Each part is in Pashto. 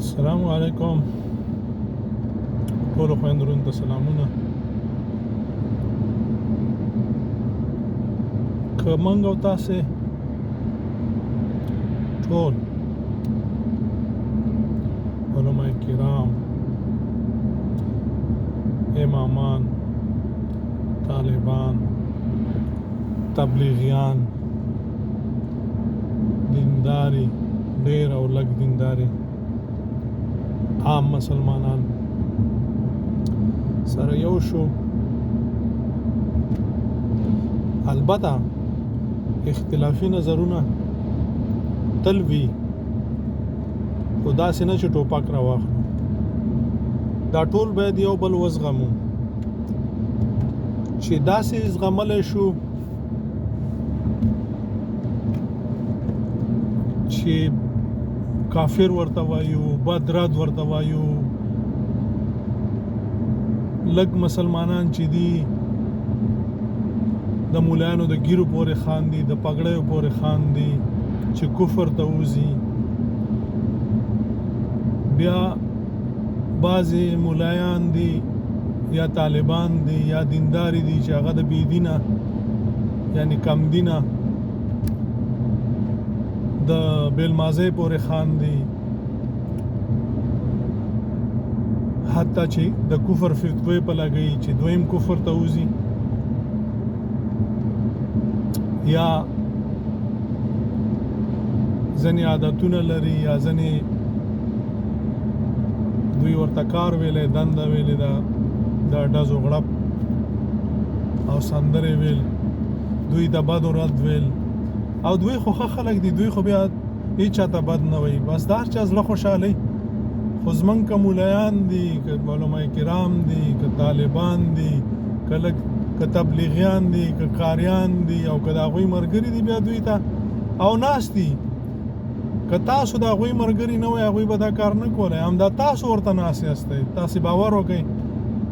السلام علیکم ټولو خویندو وروڼو ته سلامونه. که موږ او تاسې ټول علماء کرام، امامان، طالبان، تبلیغیان، دینداري، ډیر او لږ دینداري، عام مسلمانان سره یو شو، البته اختلافي نظرونه تل وي، خو داسې نه چې ټوپک راواخلو. دا ټول باید یو بل وزغمو، چې داسې زغملی شو چې کافر ورته وایو، بد رد ورته وایو. لږ مسلمانان چې دي د مولانو د ګیرو پورې خاندي، د پګړیو پورې خاندي چې کفر ته وځي. بیا بعضې مولایان دي یا طالبان دي یا دینداري دي چې هغه د بې دینه یعنی کم دینه د بیلمازۍ پورې خاندي، حتی چې د کفر فتوی په لګي چې دویم کفر ته وځي، یا ځنې عادتونه لري، یا ځنې دوی ورته کار ویلې، دنده ویلې ده، د ډزو غړپ او سندرې ویل، دوی ته بد و رد ویل. او دوی خو ښه خلک دي، دوی خو بیا هیچا ته بد نه وایي، بس د هر چا زړه خوشحالي. خو زمونږ که مولایان دي، که علماء کرام دي، که طالبان دي، که لږ که تبلیغیان دي، که قاریان دي، او که د هغوی ملګري دي، بیا دوی ته او ناست دي. که تاسو د هغوی ملګري نه وای، هغوی به دا کار نه کولی. همدا تاسو ورته ناست یاستئ. تاسې باور وکړئ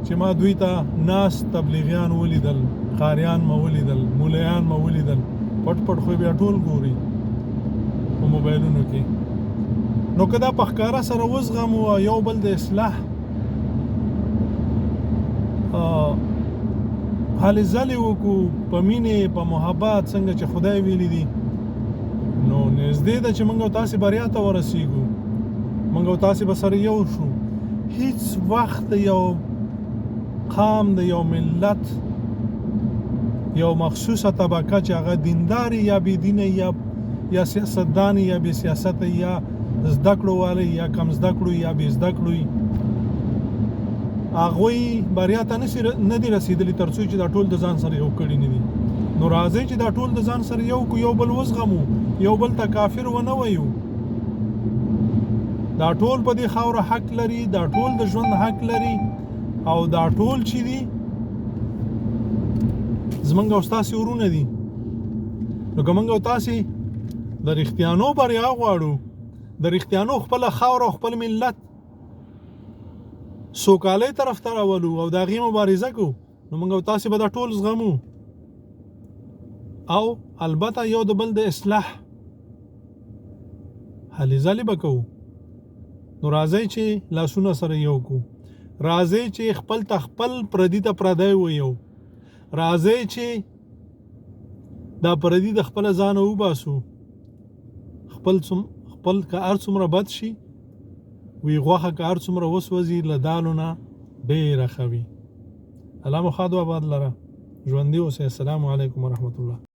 چې ما دوی ته ناست تبلیغیان ولیدل، قاریان ما ولیدل، مولایان ما ولیدل، پټ پټ خو بیا ټول ګوري په موبایلونو کې. نو که دا په ښکاره سره وزغمو او یو بل د اصلاح هلې ځلې وکړو په مینې، په محبت، څنګه چې خدای ویلي دي، نو نږدې ده چې موږ او تاسې بریا ته ورسیږو، موږ او تاسې به سره یو شو. هیڅ وخت یو قام، د یو ملت یو مخصوصه طبقه چې هغه دینداري یا بې دینه یا سیاستدان یا بې سیاست یا زده کړو والي یا کم زده کړو یا بې زده کړو، هغوی بریا ته نه دي رسېدلي تر څو چې دا ټول د ځان سره یو کړي نه دي. نو راځئ چې دا ټول د ځان سره یو کو، یو بل وزغمو، یو بل ته کافر ونه وایو. دا ټول په دې خاوره حق لري، دا ټول د ژوند حق لري، او دا ټول چې دي زمونږ او ستاسې ورونه دي. نو که موږ او تاسې د رښتیانو بریا غواړو، د رښتیانو خپله خاوره او خپل ملت سوکالۍ طرف ته راولو او د هغې مبارزه کوو، نو موږ او تاسې به دا ټول زغمو، او البته یو د بل د اصلاح هلې ځلې به کوو. نو راځئ چې لاسونه سره یو کو، راځئ چې خپل ته خپل، پردي ته پردی ویو، راځئ چې دا پردي د خپل ځانه وباسو. خپل خپل که هر څومره بد شي وي، غوښه که هر څومره وسوځي، له دالو نه ډېره ښه وي. الله مو ښاد و آباد لره، ژوندي اوسئ. السلام علیکم ورحمت الله.